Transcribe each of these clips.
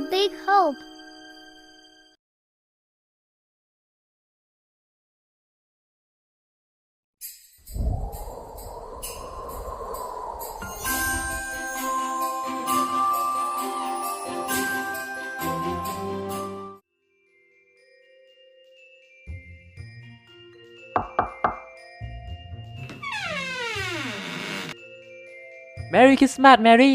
Big hope. Merry Christmas Mary!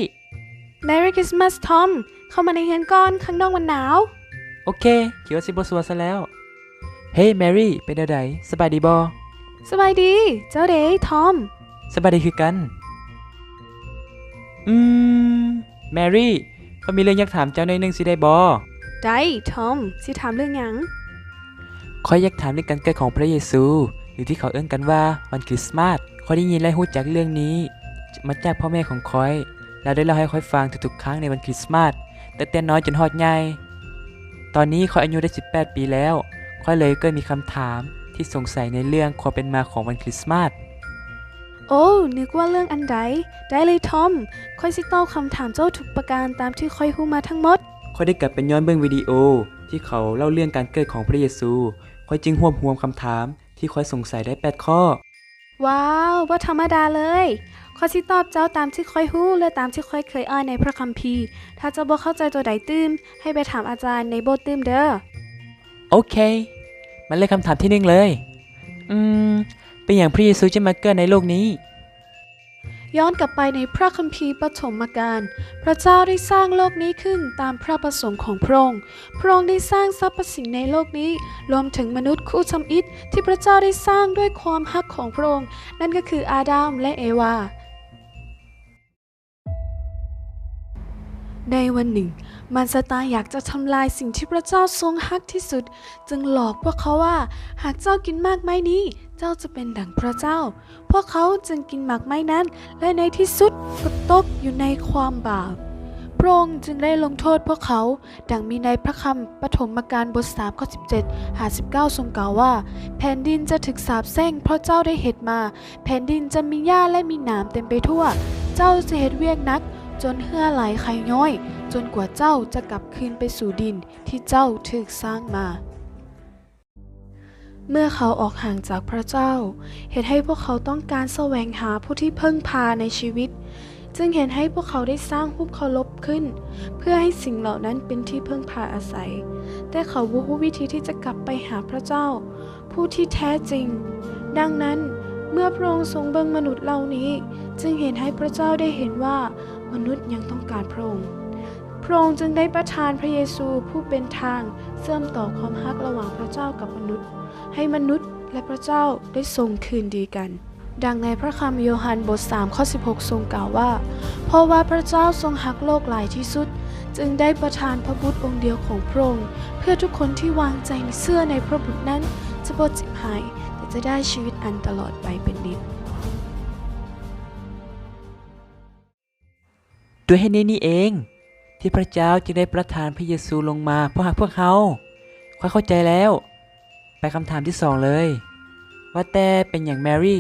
Merry Christmas Tom! ເຂົ້າມາໃນເຮືອນກ່ອນ, ຂ້າງນອກມັນໜາວ. ໂອເຄ, ຄິດວ່າຊິບໍ່ຊົ່ວຊະແລ້ວ. ເຮ Mary, ເປັນແນວໃດ? ສະບາຍດີບໍ່? ສະບາຍດີ. ເຈົ້າເດ Tom? ສະບາຍດີຄືກັນ. ອືມ, Mary, ຂ້ອຍມີເລື່ອງຢາກຖາມເຈົ້າໜ້ອຍໜຶ່ງຊິໄດ້ບໍ່? ໄດ້ Tom, ຊິຖາມເລື່ອງຫຍັງ? ຂ້ອຍຢາກຖາມເລື່ອງການເກີດຂອງພະເຢຊູ ຫຼືທີ່ເຂົາເອີ້ນກັນວ່າວັນຄຣິສມາດ. ຂ້ອຍໄດ້ຍິນ ແລະ ຮູ້ຈັກເລື່ອງນີ້ມາຈາກພໍ່ແມ່ຂອງຂ້ອຍ. ລາວໄດ້ເລົ່າໃຫ້ຂ້ອຍຟັງທຸກໆຄັ້ງໃນວັນຄຣິສມາດ, ຕັ້ງແຕ່ນ້ອຍຈົນຮອດໃຫຍ່. ຕອນນີ້ຂ້ອຍອາຍຸໄດ້ສິບແປດປີແລ້ວ, ຂ້ອຍເລີຍເກີດມີຄຳຖາມທີ່ສົງໄສໃນເລື່ອງຄວາມເປັນມາຂອງວັນຄຣິສມາດ. ໂອ້, ນຶກວ່າເລື່ອງອັນໃດ. ໄດ້ເລີຍ Tom, ຂ້ອຍຊິຕອບຄຳຖາມເຈົ້າທຸກປະການຕາມທີ່ຂ້ອຍຮູ້ມາທັງໝົດ. ຂ້ອຍໄດ້ກັບໄປຍ້ອນເບິ່ງວິດີໂອທີ່ເຂົາເລົ່າເລື່ອງການເກີດຂອງພະເຢຊູ, ຂ້ອຍຈຶ່ງຮວບຮວມຄຳຖາມທີ່ຂ້ອຍສົງໄສໄດ້ແປດຂໍ້. ວ້າວ, ບໍ່ທຳມະດາເລີຍ. ຂ້ອຍຊິຕອບເຈົ້າຕາມທີ່ຂ້ອຍຮູ້ ແລະ ຕາມທີ່ຂ້ອຍເຄີຍອ່ານໃນພະຄຳພີ. ຖ້າເຈົ້າບໍ່ເຂົ້າໃຈຕົວໃດຕື່ມ, ໃຫ້ໄປຖາມອາຈານໃນໂບດຕື່ມເດີ້. ໂອເຄ, ມາເລີ່ມຄຳຖາມທີໜຶ່ງເລີຍ. ອືມ, ເປັນຫຍັງພະເຢຊູຈຶ່ງມາເກີດໃນໂລກນີ້? ຍ້ອນກັບໄປໃນພະຄຳພີປະຖົມມະການ, ພະເຈົ້າໄດ້ສ້າງໂລກນີ້ຂຶ້ນຕາມພະປະສົງຂອງພະອົງ. ພະອົງໄດ້ສ້າງສັບພະສິ່ງໃນໂລກນີ້, ລວມເຖິງມະນຸດຄູ່ທຳອິດທີ່ພະເຈົ້າໄດ້ສ້າງດ້ວຍຄວາມຮັກຂອງພະອົງ, ນັ້ນກໍຄືອາດາມ ແລະ ເອວາ. ໃນວັນໜຶ່ງ, ມານຊາຕານຢາກຈະທຳລາຍສິ່ງທີ່ພະເຈົ້າຊົງຮັກທີ່ສຸດ, ຈຶ່ງຫຼອກພວກເຂົາວ່າ, ຫາກເຈົ້າກິນໝາກໄມ້ນີ້, ເຈົ້າຈະເປັນດັ່ງພະເຈົ້າ. ພວກເຂົາຈຶ່ງກິນໝາກໄມ້ນັ້ນ, ແລະ ໃນທີ່ສຸດກໍຕົກຢູ່ໃນຄວາມບາບ. ພະອົງຈຶ່ງໄດ້ລົງໂທດພວກເຂົາ, ດັ່ງມີໃນພະຄຳປະຖົມມະການບົດສາມ ຂໍ້ສິບເຈັດຫາສິບເກົ້າ ຊົງກ່າວວ່າ, ແຜ່ນດິນຈະຖືກສາບແຊ່ງເພາະເຈົ້າໄດ້ເຮັດມາ, ແຜ່ນດິນຈະມີຫຍ້າ ແລະ ມີໜາມເຕັມໄປທົ່ວ. ເຈົ້າຈະເຮັດວຽກໜັກຈົນເຫື່ອໄຫຼໄຄຍ້ອຍ, ຈົນກວ່າເຈົ້າຈະກັບຄືນໄປສູ່ດິນທີ່ເຈົ້າຖືກສ້າງມາ. ເມື່ອເຂົາອອກຫ່າງຈາກພະເຈົ້າ, ເຮັດໃຫ້ພວກເຂົາຕ້ອງການສະແຫວງຫາຜູ້ທີ່ເພິ່ງພາໃນຊີວິດ, ຈຶ່ງເຮັດໃຫ້ພວກເຂົາໄດ້ສ້າງຮູບເຄົາລົບຂຶ້ນ, ເພື່ອໃຫ້ສິ່ງເຫຼົ່ານັ້ນເປັນທີ່ເພິ່ງພາອາໄສ. ແຕ່ເຂົາບໍ່ຮູ້ວິທີທີ່ຈະກັບໄປຫາພະເຈົ້າ, ຜູ້ທີ່ແທ້ຈິງ. ດັ່ງນັ້ນ, ເມື່ອພະອົງຊົງເບິ່ງມະນຸດເຫຼົ່ານີ້, ຈຶ່ງເຮັດໃຫ້ພະເຈົ້າໄດ້ເຫັນວ່າມະນຸດຍັງຕ້ອງການພະອົງ. ພະອົງຈຶ່ງໄດ້ປະທານພະເຢຊູຜູ້ເປັນທາງເຊື່ອມຕໍ່ຄວາມຮັກລະຫວ່າງພະເຈົ້າກັບມະນຸດ, ໃຫ້ມະນຸດ ແລະ ພະເຈົ້າໄດ້ຊົງຄືນດີກັນ. ດັ່ງໃນພະຄຳໂຢຮັນບົດສາມ ຂໍ້ສິບຫົກ ຊົງກ່າວວ່າ, ເພາະວ່າພະເຈົ້າຊົງຮັກໂລກຫຼາຍທີ່ສຸດ, ຈຶ່ງໄດ້ປະທານພະບຸດອົງດຽວຂອງພະອົງ, ເພື່ອທຸກຄົນທີ່ວາງໃຈເຊື່ອໃນພະບຸດນັ້ນ ຈະບໍ່ເຈັບຫາຍ, ແຕ່ຈະໄດ້ຊີວິດອັນຕະຫຼອດໄປເປັນນິດ. ດ້ວຍເຫດນີ້ນີ້ເອງ ທີ່ພະເຈົ້າຈຶ່ງໄດ້ປະທານພະເຢຊູລົງມາເພື່ອຮັກພວກເຮົາ. ຂ້ອຍເຂົ້າໃຈແລ້ວ. ໄປຄຳຖາມທີສອງເລີຍ. ວ່າແຕ່ເປັນຫຍັງ Mary,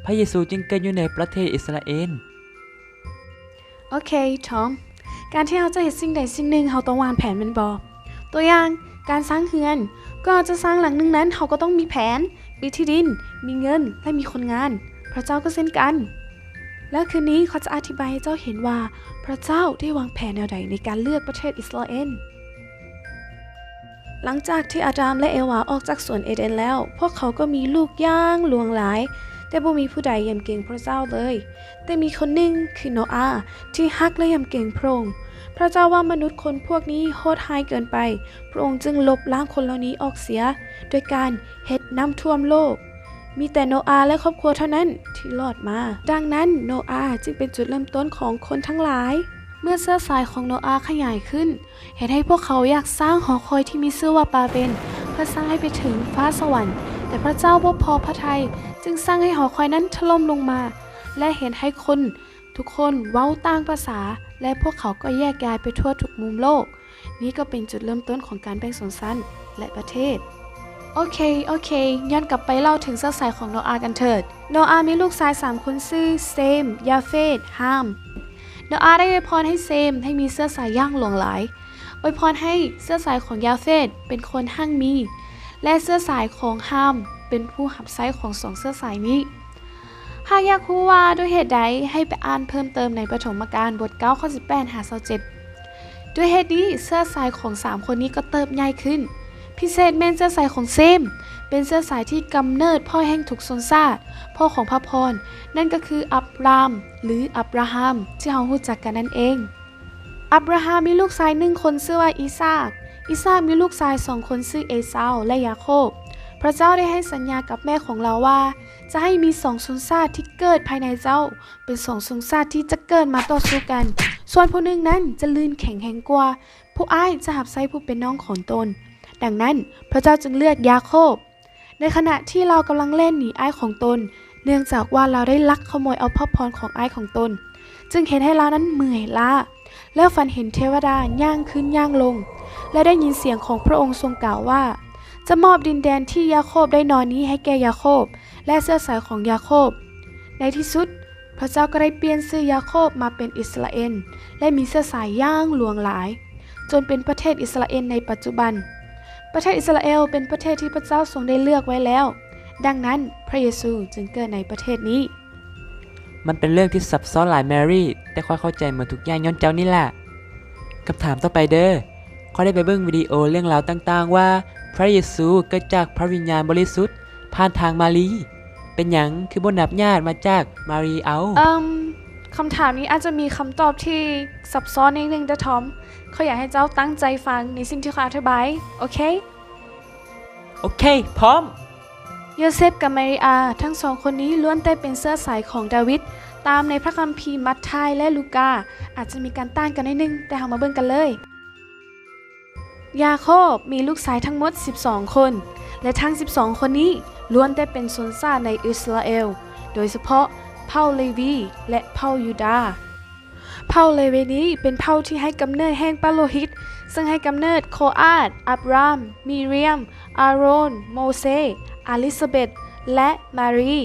ພະເຢຊູຈຶ່ງເກີດຢູ່ໃນປະເທດອິດສະຣາເອນ? ໂອເຄ Tom. ການທີ່ເຮົາຈະເຮັດສິ່ງໃດສິ່ງໜຶ່ງ, ເຮົາຕ້ອງວາງແຜນແມ່ນບໍ່? ຕົວຢ່າງ, ການສ້າງເຮືອນ. ກ່ອນເຮົາຈະສ້າງຫຼັງໜຶ່ງນັ້ນ, ເຮົາກໍຕ້ອງມີແຜນ, ມີທີ່ດິນ, ມີເງິນ ແລະ ມີຄົນງານ. ພະເຈົ້າກໍເຊັ່ນກັນ. ແລ້ວຄືນນີ້ ຂ້ອຍຈະອະທິບາຍໃຫ້ເຈົ້າເຫັນວ່າ ພະເຈົ້າໄດ້ວາງແຜນແນວໃດໃນການເລືອກປະເທດອິດສະຣາເອນ. ຫຼັງຈາກທີ່ອາດາມ ແລະ ເອວາອອກຈາກສວນເອເດນແລ້ວ, ພວກເຂົາກໍມີລູກຢ່າງຫຼວງຫຼາຍ, ແຕ່ບໍ່ມີຜູ້ໃດຢຳເກງພະເຈົ້າເລີຍ. ແຕ່ມີຄົນໜຶ່ງ ຄືໂນອາ ທີ່ຮັກ ແລະ ຢຳເກງພະອົງ. ພະເຈົ້າວ່າມະນຸດຄົນພວກນີ້ໂຫດຮ້າຍເກີນໄປ, ພະອົງຈຶ່ງລົບລ້າງຄົນເຫຼົ່ານີ້ອອກເສຍ ດ້ວຍການເຮັດນ້ຳຖ້ວມໂລກ. ມີແຕ່ໂນອາ ແລະ ຄອບຄົວເທົ່ານັ້ນທີ່ລອດມາ. ດັ່ງນັ້ນ, ໂນອາຈຶ່ງເປັນຈຸດເລີ່ມຕົ້ນຂອງຄົນທັງຫຼາຍ. ເມື່ອເຊື້ອສາຍຂອງໂນອາຂະຫຍາຍຂຶ້ນ, ເຮັດໃຫ້ພວກເຂົາຢາກສ້າງຫໍຄອຍທີ່ມີຊື່ວ່າບາເບນ ເພື່ອສ້າງໃຫ້ໄປເຖິງຟ້າສະຫວັນ. ແຕ່ພະເຈົ້າບໍ່ພໍພະໄທ, ຈຶ່ງສັ່ງໃຫ້ຫໍຄອຍນັ້ນຖະຫຼົ່ມລົງມາ ແລະ ເຮັດໃຫ້ຄົນທຸກຄົນເວົ້າຕ່າງພາສາ ແລະ ພວກເຂົາກໍແຍກຍ້າຍໄປທົ່ວທຸກມຸມໂລກ. ນີ້ກໍເປັນຈຸດເລີ່ມຕົ້ນຂອງການແບ່ງຊົນຊັ້ນ ແລະ ປະເທດ. ໂອເຄ, ໂອເຄ, ຍ້ອນກັບໄປເລົ່າເຖິງເຊື້ອສາຍຂອງໂນອາກັນເຖີດ. ໂນອາມີລູກຊາຍສາມຄົນຊື່ ເຊມ, ຢາເຟດ, ຮາມ. ໂນອາໄດ້ອວຍພອນໃຫ້ເຊມໄດ້ມີເຊື້ອສາຍຢ່າງຫຼວງຫຼາຍ. ອວຍພອນໃຫ້ເຊື້ອສາຍຂອງຢາເຟດເປັນຄົນຮັ່ງມີ ແລະ ເຊື້ອສາຍຂອງຮາມເປັນຜູ້ຮັບໃຊ້ຂອງສອງເຊື້ອສາຍນີ້. ຫາກຢາກຮູ້ວ່າດ້ວຍເຫດໃດ, ໃຫ້ໄປອ່ານເພີ່ມເຕີມໃນປະຖົມມະການ ບົດເກົ້າ ຂໍ້ສິບແປດຫາຊາວເຈັດ. ດ້ວຍເຫດນີ້, ເຊື້ອສາຍຂອງສາມຄົນນີ້ກໍເຕີບໃຫຍ່ຂຶ້ນ, ພິເສດແມ່ນເຊື້ອສາຍຂອງເຊມ, ເປັນເຊື້ອສາຍທີ່ກຳເນີດພໍ່ແຫ່ງທຸກຊົນຊາດ, ພໍ່ຂອງພະພອນ, ນັ້ນກໍຄືອັບຣາມ ຫຼື ອັບຣາຮາມ ທີ່ເຮົາຮູ້ຈັກກັນນັ້ນເອງ. ອັບຣາຮາມມີລູກຊາຍໜຶ່ງຄົນຊື່ວ່າອີສາກ. ອີສາກມີລູກຊາຍສອງຄົນຊື່ເອຊາວ ແລະ ຢາໂຄບ. ພະເຈົ້າໄດ້ໃຫ້ສັນຍາກັບແມ່ຂອງລາວວ່າ ຈະໃຫ້ມີສອງຊົນຊາດທີ່ເກີດພາຍໃນເຈົ້າ ເປັນສອງຊົນຊາດທີ່ຈະເກີດມາຕໍ່ສູ້ກັນ, ສ່ວນຜູ້ໜຶ່ງນັ້ນຈະລື່ນແຂງແຮງກວ່າ, ຜູ້ອ້າຍຈະຮັບໃຊ້ຜູ້ເປັນນ້ອງຂອງຕົນ. ດັ່ງນັ້ນ, ພະເຈົ້າຈຶ່ງເລືອກຢາໂຄບ. ໃນຂະນະທີ່ລາວກຳລັງແລ່ນໜີອ້າຍຂອງຕົນ, ເນື່ອງຈາກວ່າລາວໄດ້ລັກຂະໂມຍເອົາພະພອນຂອງອ້າຍຂອງຕົນ, ຈຶ່ງເຮັດໃຫ້ລາວນັ້ນເມື່ອຍລ້າ, ແລ້ວຝັນເຫັນເທວະດາຍ່າງຂຶ້ນຍ່າງລົງ, ແລະ ໄດ້ຍິນສຽງຂອງພະອົງຊົງກ່າວວ່າ, ຈະມອບດິນແດນທີ່ຢາໂຄບໄດ້ນອນນີ້ໃຫ້ແກ່ຢາໂຄບ ແລະ ເຊື້ອສາຍຂອງຢາໂຄບ. ໃນທີ່ສຸດ, ພະເຈົ້າກໍໄດ້ປ່ຽນຊື່ຢາໂຄບມາເປັນອິສຣາເອນ ແລະ ມີເຊື້ອສາຍຢ່າງຫຼວງຫຼາຍ, ຈົນເປັນປະເທດອິສຣາເອນໃນປັດຈຸບັນ. ປະເທດອິສຣາເອນເປັນປະເທດທີ່ພະເຈົ້າຊົງໄດ້ເລືອກໄວ້ແລ້ວ. ດັ່ງນັ້ນ, ພະເຢຊູຈຶ່ງເກີດໃນປະເທດນີ້. ມັນເປັນເລື່ອງທີ່ຊັບຊ້ອນຫຼາຍ, ແມຣີ, ແຕ່ຂ້ອຍເຂົ້າໃຈໝົດທຸກຢ່າງຍ້ອນເຈົ້ານີ້ລະ. ຄຳຖາມຕໍ່ໄປເດີ. ຂ້ອຍໄດ້ໄປເບິ່ງວິດີໂອເລື່ອງລາວຕ່າງໆວ່າ ພະເຢຊູເກີດຈາກພະວິນຍານບໍລິສຸດ ຜ່ານທາງມາຣີ. ເປັນຫຍັງຄືບໍ່ນັບຍາດມາຈາກມາຣີເອົາ? ເອີ່ມ, ຄຳຖາມນີ້ອາດຈະມີຄຳຕອບທີ່ຊັບຊ້ອນນິດໜຶ່ງເດີທອມ. ຂ້ອຍຢາກໃຫ້ເຈົ້າຕັ້ງໃຈຟັງໃນສິ່ງທີ່ຂ້ອຍອະທິບາຍ, ໂອເຄ? ໂອເຄ, ພ້ອມ. ໂຍເຊັບກັບມາຣິອາ, ທັງສອງຄົນນີ້ລ້ວນແຕ່ເປັນເຊື້ອສາຍຂອງດາວິດ, ຕາມໃນພະຄຳພີມັດທາຍ ແລະ ລູກາ. ອາດຈະມີການຕ່າງກັນໜ້ອຍໜຶ່ງ, ແຕ່ເຮົາມາເບິ່ງກັນເລີຍ. ຢາໂຄບມີລູກຊາຍທັງໝົດສິບສອງຄົນ ແລະ ທັງສິບສອງຄົນນີ້ລ້ວນແຕ່ເປັນຊົນຊາດໃນອິສຣາເອລ, ໂດຍສະເພາະເຜົ່າເລວີ ແລະ ເຜົ່າຢູດາ. ເຜົ່າເລວີນີ້ເປັນເຜົ່າທີ່ໃຫ້ກຳເນີດແຫ່ງປະໂລຫິດ, ເຊິ່ງໃຫ້ກຳເນີດໂຄອາດ, ອັບຣາມ, ມີຣຽມ, ອາໂຣນ, ໂມເຊ, ອາລິຊາເບັດ ແລະ ມາຣີ.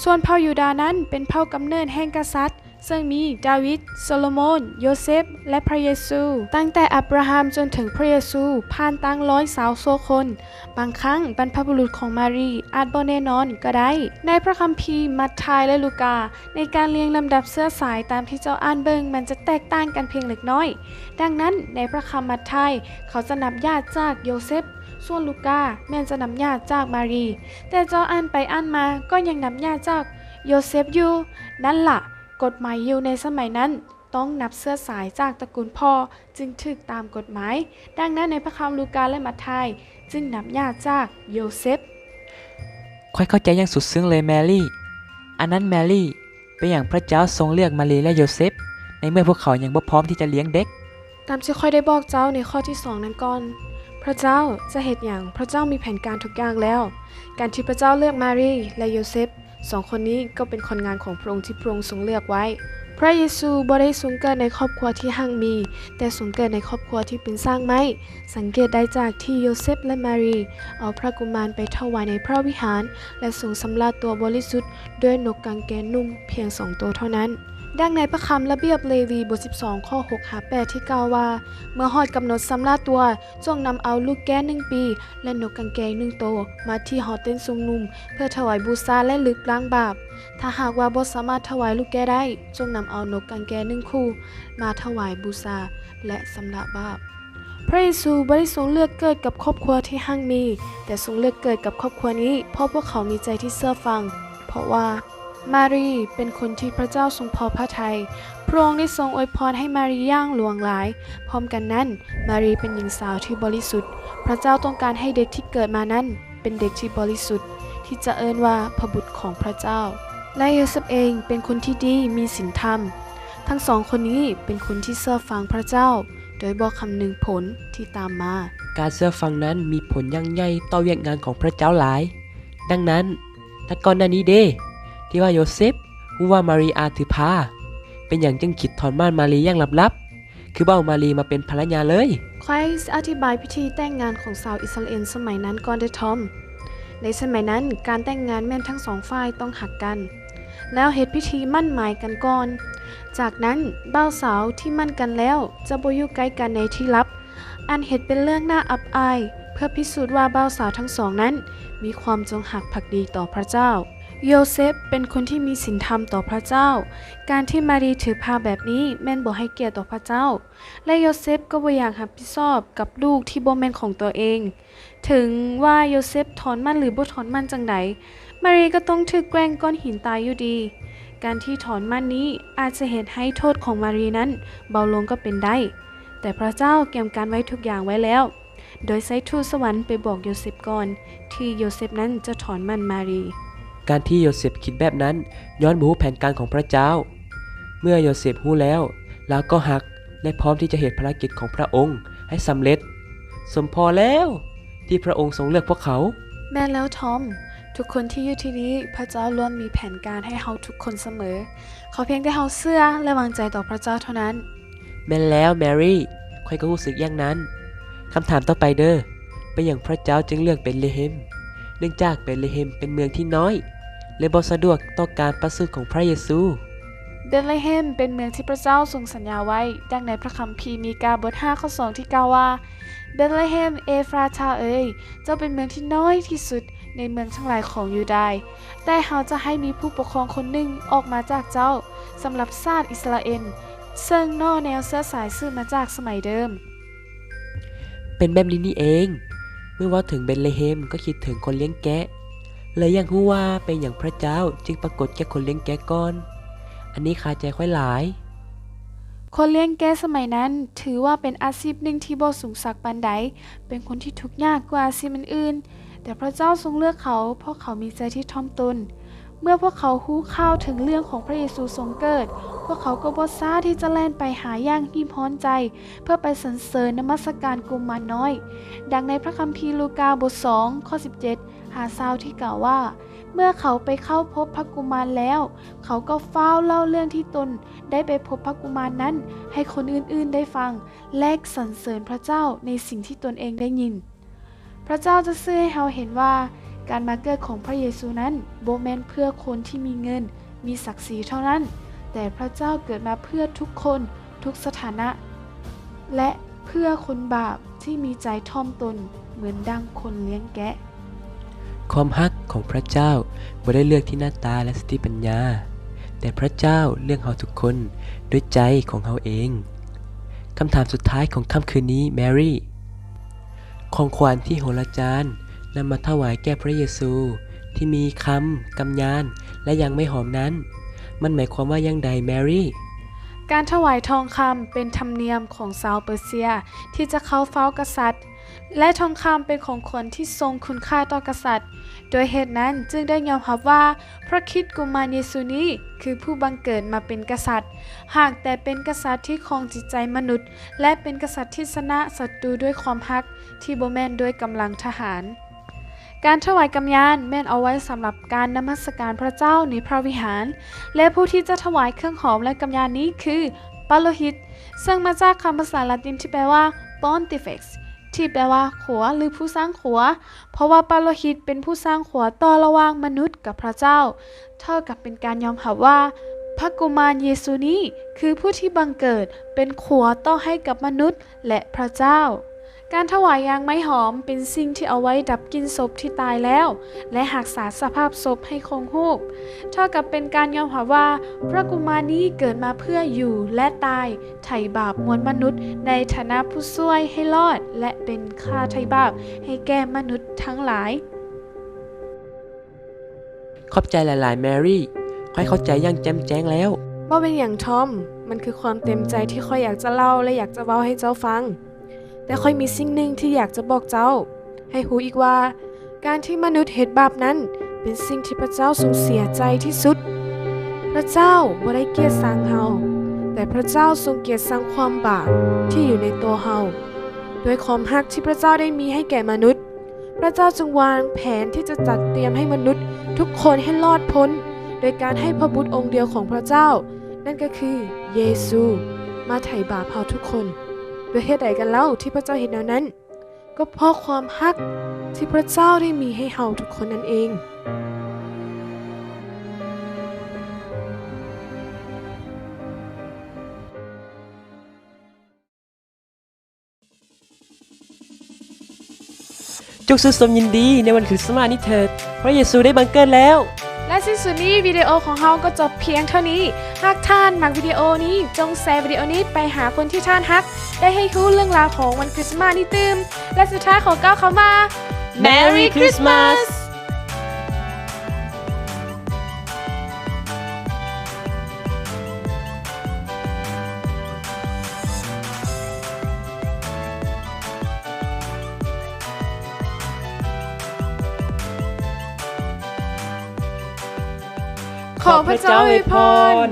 ສ່ວນເຜົ່າຢູດານັ້ນເປັນເຜົ່າກຳເນີດແຫ່ງກະສັດ, ເຊິ່ງມີດາວິດ, ໂຊໂລໂມນ, ໂຍເຊັບ ແລະ ພະເຢຊູ. ຕັ້ງແຕ່ອັບຣາຮາມຈົນເຖິງພະເຢຊູ ຜ່ານຕັ້ງຮ້ອຍຊາວໂຊຄົນ. ບາງຄັ້ງບັນພະບຸລຸດຂອງມາຣີອາດບໍ່ແນ່ນອນກໍໄດ້. ໃນພະຄຳພີມັດທາຍ ແລະ ລູກາ, ໃນການລຽງລຳດັບເຊື້ອສາຍຕາມທີ່ເຈົ້າອ່ານເບິ່ງ ມັນຈະແຕກຕ່າງກັນພຽງເລັກນ້ອຍ. ດັ່ງນັ້ນ, ໃນພະຄຳມັດທາຍ, ເຂົາຈະນັບຍາດຈາກໂຍເຊັບ, ສ່ວນລູກາແມ່ນຈະນັບຍາດຈາກມາຣີ. ແຕ່ເຈົ້າອ່ານໄປອ່ານມາກໍຍັງນັບຍາດຈາກໂຍເຊັບຢູ່. ນັ້ນລະ, ກົດໝາຍຢິວໃນສະໄໝນັ້ນ ຕ້ອງນັບເຊື້ອສາຍຈາກຕະກູນພໍ່ຈຶ່ງຖືກຕາມກົດໝາຍ. ດັ່ງນັ້ນໃນພະຄຳລູກາ ແລະ ມັດທາຍຈຶ່ງນັບຍາດຈາກໂຍເຊັບ. ຂ້ອຍເຂົ້າໃຈຢ່າງສຸດເຊິ່ງເລີຍ ແມຣີ. ອັນນັ້ນແມຣີ, ເປັນຫຍັງພະເຈົ້າຊົງເລືອກມາຣີ ແລະ ໂຍເຊັບ ໃນເມື່ອພວກເຂົາຍັງບໍ່ພ້ອມທີ່ຈະລ້ຽງເດັກ? ຕາມທີ່ຂ້ອຍໄດ້ບອກເຈົ້າໃນຂໍ້ທີສອງນັ້ນກ່ອນ, ພະເຈົ້າຈະເຮັດຫຍັງ, ພະເຈົ້າມີແຜນການທຸກຢ່າງແລ້ວ. ການທີ່ພະເຈົ້າເລືອກມາຣີ ແລະ ໂຍເຊັບ ສອງຄົນນີ້ກໍເປັນຄົນງານຂອງພະອົງທີ່ພະອົງຊົງເລືອກໄວ້. ພະເຢຊູບໍ່ໄດ້ຊົງເກີດໃນຄອບຄົວທີ່ຮັ່ງມີ, ແຕ່ຊົງເກີດໃນຄອບຄົວທີ່ເປັນຊາກໄມ້. ສັງເກດໄດ້ຈາກທີ່ໂຍເຊັບ ແລະ ມາຣີ ເອົາພະກຸມານໄປຖວາຍໃນພະວິຫານ ແລະ ຊົງຊຳລະຕົວບໍລິສຸດດ້ວຍນົກກາງແກນຸ່ມພຽງສອງໂຕເທົ່ານັ້ນ. ດັ່ງໃນພະຄຳລະບຽບເລວີ ບົດສິບສອງ ຂໍ້ຫົກຫາແປດ ທີ່ກ່າວວ່າ, ເມື່ອຮອດກຳນົດຊຳລະຕົວ, ຈົ່ງນຳເອົາລູກແກ້ໜຶ່ງປີ ແລະ ນົກກາງແກໜຶ່ງໂຕ ມາທີ່ຫໍເຕັນຊຸມນຸມ ເພື່ອຖວາຍບູຊາ ແລະ ລຶບລ້າງບາບ. ຖ້າຫາກວ່າບໍ່ສາມາດຖວາຍລູກແກ້ໄດ້, ຈົ່ງນຳເອົານົກກາງແກໜຶ່ງຄູ່ ມາຖວາຍບູຊາ ແລະ ຊຳລະບາບ. ພະເຢຊູບໍ່ໄດ້ຊົງເລືອກເກີດກັບຄອບຄົວທີ່ຮັ່ງມີ, ແຕ່ຊົງເລືອກເກີດກັບຄອບຄົວນີ້ ເພາະພວກເຂົາມີໃຈທີ່ເຊື່ອຟັງ. ເພາະວ່າມາຣີເປັນຄົນທີ່ພະເຈົ້າຊົງພໍພະໄທ. ພະອົງໄດ້ຊົງອວຍພອນໃຫ້ມາຣີຢ່າງຫຼວງຫຼາຍ. ພ້ອມກັນນັ້ນ, ມາຣີເປັນຍິງສາວທີ່ບໍລິສຸດ. ພະເຈົ້າຕ້ອງການໃຫ້ເດັກທີ່ເກີດມານັ້ນເປັນເດັກທີ່ບໍລິສຸດ, ທີ່ຈະເອີ້ນວ່າພະບຸດຂອງພະເຈົ້າ. ແລະ ໂຍເຊັບເອງເປັນຄົນທີ່ດີ, ມີສິນທຳ. ທັງສອງຄົນນີ້ເປັນຄົນທີ່ເຊື່ອຟັງພະເຈົ້າ ໂດຍບໍ່ຄຳນຶງຜົນທີ່ຕາມມາ. ການເຊື່ອຟັງນັ້ນມີຜົນຢ່າງໃຫຍ່ຕໍ່ວຽກງານຂອງພະເຈົ້າຫຼາຍ. ດັ່ງນັ້ນ, ແຕ່ກ່ອນໜ້ານີ້ເດ, ທີ່ວ່າໂຍເຊັບຮູ້ວ່າມາຣີອາດຖືພາ, ເປັນຫຍັງຈຶ່ງຄິດຖອນໝ້ານມາຣີຢ່າງລັບໆ? ຄືບໍ່ເອົາມາຣີມາເປັນພັນລະຍາເລີຍ? ຂ້ອຍຊິອະທິບາຍພິທີແຕ່ງງານຂອງຊາວອິດສະຣາເອນສະໄໝນັ້ນກ່ອນເດີທອມ. ໃນສະໄໝນັ້ນ, ການແຕ່ງງານແມ່ນທັງສອງຝ່າຍຕ້ອງຮັກກັນ ແລ້ວເຮັດພິທີໝັ້ນໝາຍກັນກ່ອນ. ຈາກນັ້ນ, ບ່າວສາວທີ່ໝັ້ນກັນແລ້ວຈະບໍ່ຢູ່ໃກ້ກັນໃນທີ່ລັບ, ອັນເຮັດເປັນເລື່ອງໜ້າອັບອາຍ ເພື່ອພິສູດວ່າບ່າວສາວທັງສອງນັ້ນມີຄວາມຈົງຮັກພັກດີຕໍ່ພຣະເຈົ້າ. ໂຢເຊັບເປັນຄົນທີ່ມີສິນທຳຕໍ່ພຣະເຈົ້າ. ການທີ່ມາຣີຖືພາແບບນີ້ແມ່ນບໍ່ໃຫ້ກຽດຕໍ່ພຣະເຈົ້າ ແລະ ໂຢເຊັບກໍບໍ່ຢາກຮັບຜິດຊອບກັບລູກທີ່ບໍ່ແມ່ນຂອງຕົວເອງ. ເຖິງວ່າໂຢເຊັບຖອນໝັ້ນຫຼືບໍ່ຖອນໝັ້ນຈັ່ງໃດ, ມາຣີກໍຕ້ອງຖືກແກວ່ງກ້ອນຫີນຕາຍຢູ່ດີ. ການທີ່ຖອນໝັ້ນນີ້ອາດຈະເຮັດໃຫ້ໂທດຂອງມາຣີນັ້ນເບົາລົງກໍເປັນໄດ້, ແຕ່ພຣະເຈົ້າກຽມການໄວ້ທຸກຢ່າງໄວ້ແລ້ວ, ໂດຍໃຊ້ທູດສະຫວັນໄປບອກໂຢເຊັບກ່ອນທີ່ໂຢເຊັບນັ້ນຈະຖອນໝັ້ນມາຣີ. ການທີ່ໂຢເຊັບຄິດແບບນັ້ນ ຍ້ອນບໍ່ຮູ້ແຜນການຂອງພຣະເຈົ້າ. ເມື່ອໂຢເຊັບຮູ້ແລ້ວ, ລາວກໍຮັກ ແລະ ພ້ອມທີ່ຈະເຮັດພາລະກິດຂອງພຣະອົງໃຫ້ສຳເລັດ. ສົມພໍແລ້ວທີ່ພຣະອົງຊົງເລືອກພວກເຂົາ. ແມ່ນແລ້ວທອມ, ທຸກຄົນທີ່ຢູ່ທີ່ນີ້, ພຣະເຈົ້າລ້ວນມີແຜນການໃຫ້ເຮົາທຸກຄົນສະເໝີ. ຂໍພຽງແຕ່ເຮົາເຊື່ອ ແລະ ວາງໃຈຕໍ່ພຣະເຈົ້າເທົ່ານັ້ນ. ແມ່ນແລ້ວແມຣີ, ຂ້ອຍກໍຮູ້ສຶກຢ່າງນັ້ນ. ຄຳຖາມຕໍ່ໄປເດີ້, ເປັນຫຍັງພຣະເຈົ້າຈຶ່ງເລືອກເບັດລະເຮັມ? ເນື່ອງຈາກເບັດລະເຮັມເປັນເມືອງທີ່ນ້ອຍ ແລະ ບໍ່ສະດວກຕໍ່ການປະສູດຂອງພຣະເຢຊູ. ເບັດລະເຮັມເປັນເມືອງທີ່ພຣະເຈົ້າຊົງສັນຍາໄວ້, ດັ່ງໃນພຣະຄຳພີມີກາບົດຫ້າ ຂໍ້ສອງ ທີ່ກ່າວວ່າ, ເບັດລະເຮັມເອຟຣາທາເອີຍ, ເຈົ້າເປັນເມືອງທີ່ນ້ອຍທີ່ສຸດໃນເມືອງທັງຫຼາຍຂອງຢູດາຍ, ແຕ່ເຮົາຈະໃຫ້ມີຜູ້ປົກຄອງຄົນໜຶ່ງອອກມາຈາກເຈົ້າ, ສຳລັບຊາດອິດສະຣາເອນ, ເຊິ່ງໜໍ່ແນວເຊື້ອສາຍສືບມາຈາກສະໄໝເດີມ. ເປັນແບບນີ້ນີ້ເອງ. ເມື່ອເວົ້າເຖິງເບັດລະເຮັມກໍຄິດເຖິງຄົນລ້ຽງແກະ. ແລະ ຢາກຮູ້ວ່າເປັນຫຍັງພຣະເຈົ້າຈຶ່ງປາກົດແກ່ຄົນລ້ຽງແກະກ່ອນ? ອັນນີ້ຄາໃຈຂ້ອຍຫຼາຍ. ຄົນລ້ຽງແກະສະໄໝນັ້ນຖືວ່າເປັນອາຊີບໜຶ່ງທີ່ບໍ່ສູງສັກປານໃດ, ເປັນຄົນທີ່ທຸກຍາກກວ່າອາຊີບອື່ນໆ. ແຕ່ພຣະເຈົ້າຊົງເລືອກເຂົາ ເພາະເຂົາມີໃຈທີ່ຖ່ອມຕົນ. ເມື່ອພວກເຂົາຮູ້ຂ່າວເຖິງເລື່ອງຂອງພຣະເຢຊູຊົງເກີດ, ພວກເຂົາກໍບໍ່ຊ້າທີ່ຈະແລ່ນໄປຫາຢ່າງຮີບຮ້ອນໃຈ ເພື່ອໄປສັນເສີນນະມັດສະການກຸມານນ້ອຍ. ດັ່ງໃນພຣະຄຳພີລູກາບົດສອງ ຂໍ້ສິບເຈັດຫາຊາວ ທີ່ກ່າວວ່າ, ເມື່ອເຂົາໄປເຂົ້າພົບພະກຸມານແລ້ວ, ເຂົາກໍຟ້າວເລົ່າເລື່ອງທີ່ຕົນໄດ້ໄປພົບພະກຸມານນັ້ນໃຫ້ຄົນອື່ນໆໄດ້ຟັງ ແລະ ສັນເສີນພຣະເຈົ້າໃນສິ່ງທີ່ຕົນເອງໄດ້ຍິນ. ພຣະເຈົ້າຈະສື່ໃຫ້ເຮົາເຫັນວ່າ ການມາເກີດຂອງພຣະເຢຊູນັ້ນບໍ່ແມ່ນເພື່ອຄົນທີ່ມີເງິນ, ມີສັກສີເທົ່ານັ້ນ, ແຕ່ພຣະເຈົ້າເກີດມາເພື່ອທຸກຄົນ, ທຸກສະຖານະ ແລະ ເພື່ອຄົນບາບທີ່ມີໃຈຖ່ອມຕົນເໝືອນດັ່ງຄົນລ້ຽງແກະ. ຄວາມຮັກຂອງພຣະເຈົ້າບໍ່ໄດ້ເລືອກທີ່ໜ້າຕາ ແລະ ສະຕິປັນຍາ, ແຕ່ພຣະເຈົ້າເລືອກເຮົາທຸກຄົນດ້ວຍໃຈຂອງເຮົາເອງ. ຄຳຖາມສຸດທ້າຍຂອງຄ່ຳຄືນນີ້, ແມຣີ. ຂອງຂວັນທີ່ໂຫລາຈານນຳມາຖວາຍແກ່ພຣະເຢຊູ ທີ່ມີຄຳ, ກຳຍານ ແລະ ຢາງໄມ້ຫອມນັ້ນ, ມັນໝາຍຄວາມວ່າຢ່າງໃດ, ແມຣີ? ການຖວາຍທອງຄຳເປັນທຳນຽມຂອງຊາວເປີເຊຍທີ່ຈະເຂົ້າເຝົ້າກະສັດ, ແລະ ທອງຄຳເປັນຂອງຂວັນທີ່ຊົງຄຸນຄ່າຕໍ່ກະສັດ. ດ້ວຍເຫດນັ້ນຈຶ່ງໄດ້ຍອມຮັບວ່າ ພຣະຄຣິດກຸມານເຢຊູນີ້ຄືຜູ້ບັງເກີດມາເປັນກະສັດ, ຫາກແຕ່ເປັນກະສັດທີ່ຄອງຈິດໃຈມະນຸດ ແລະ ເປັນກະສັດທີ່ຊະນະສັດຕູດ້ວຍຄວາມຮັກທີ່ບໍ່ແມ່ນດ້ວຍກຳລັງທະຫານ. ການຖວາຍກຳຍານແມ່ນເອົາໄວ້ສຳລັບການນະມັດສະການພຣະເຈົ້າໃນພຣະວິຫານ, ແລະ ຜູ້ທີ່ຈະຖວາຍເຄື່ອງຫອມ ແລະ ກຳຍານນີ້ຄືປາໂລຫິດ, ເຊິ່ງມາຈາກຄຳພາສາລາຕິນທີ່ແປວ່າ Pontifex, ທີ່ແປວ່າຂົວ ຫຼື ຜູ້ສ້າງຂົວ, ເພາະວ່າປາໂລຫິດເປັນຜູ້ສ້າງຂົວຕໍ່ລະຫວ່າງມະນຸດກັບພຣະເຈົ້າ, ເທົ່າກັບເປັນການຍອມຮັບວ່າ ພະກຸມານເຢຊູນີ້ຄືຜູ້ທີ່ບັງເກີດເປັນຂົວຕໍ່ໃຫ້ກັບມະນຸດ ແລະ ພຣະເຈົ້າ. ການຖວາຍຢາງໄມ້ຫອມເປັນສິ່ງທີ່ເອົາໄວ້ດັບກິ່ນສົບທີ່ຕາຍແລ້ວ ແລະ ຮັກສາສະພາບສົບໃຫ້ຄົງຮູບ, ເທົ່າກັບເປັນການຍອມຮັບວ່າ ພຣະກຸມານນີ້ເກີດມາເພື່ອຢູ່ ແລະ ຕາຍ ໄຖ່ບາບມວນມະນຸດໃນຖານະຜູ້ຊ່ວຍໃຫ້ລອດ ແລະ ເປັນຄ່າໄຖ່ບາບໃຫ້ແກ່ມະນຸດທັງຫຼາຍ. ຂອບໃຈຫຼາຍໆ ແມຣີ. ຂ້ອຍເຂົ້າໃຈຢ່າງແຈ່ມແຈ້ງແລ້ວ. ບໍ່ເປັນຫຍັງທອມ, ມັນຄືຄວາມເຕັມໃຈທີ່ຂ້ອຍຢາກຈະເລົ່າ ແລະ ຢາກຈະເວົ້າໃຫ້ເຈົ້າຟັງ. ແຕ່ຂ້ອຍມີສິ່ງໜຶ່ງທີ່ຢາກຈະບອກເຈົ້າໃຫ້ຮູ້ອີກວ່າ ການທີ່ມະນຸດເຮັດບາບນັ້ນເປັນສິ່ງທີ່ພຣະເຈົ້າຊົງເສຍໃຈທີ່ສຸດ. ພຣະເຈົ້າບໍ່ໄດ້ກຽດຊັງເຮົາ, ແຕ່ພຣະເຈົ້າຊົງກຽດຊັງຄວາມບາບທີ່ຢູ່ໃນຕົວເຮົາ. ດ້ວຍຄວາມຮັກທີ່ພຣະເຈົ້າໄດ້ມີໃຫ້ແກ່ມະນຸດ, ພຣະເຈົ້າຈຶ່ງວາງແຜນທີ່ຈະຈັດຕຽມໃຫ້ມະນຸດທຸກຄົນໃຫ້ລອດພົ້ນ ໂດຍການໃຫ້ພະບຸດອົງດຽວຂອງພຣະເຈົ້າ, ນັ້ນກໍຄືເຢຊູ, ມາໄຖ່ບາບເຮົາທຸກຄົນ. ດ້ວຍເຫດໃດກັນເລົ່າທີ່ພຣະເຈົ້າເຮັດແນວນັ້ນ? ກໍເພາະຄວາມຮັກທີ່ພຣະເຈົ້າໄດ້ມີໃຫ້ເຮົາທຸກຄົນນັ້ນເອງ. ຈົ່ງສຸກສົມຍິນດີໃນວັນຄຣິສມາດນີ້ເຖີດ, ພຣະເຢຊູໄດ້ບັງເກີດແລ້ວ. ແລະ ສິ້ນສຸດນີ້ ວິດີໂອຂອງເຮົາກໍຈົບພຽງເທົ່ານີ້. ຫາກທ່ານມັກວິດີໂອນີ້, ຈົ່ງແຊວິດີໂອນີ້ໄປຫາຄົນທີ່ທ່ານຮັກ, ໄດ້ໃຫ້ຮູ້ເລື່ອງລາວຂອງວັນຄຣິສມາດນີ້ຕື່ມ. ແລະ ສຸດທ້າຍຂໍກ່າວຄຳວ່າ Merry Christmas! ຂໍພຣະເຈົ້າອວຍພອນ.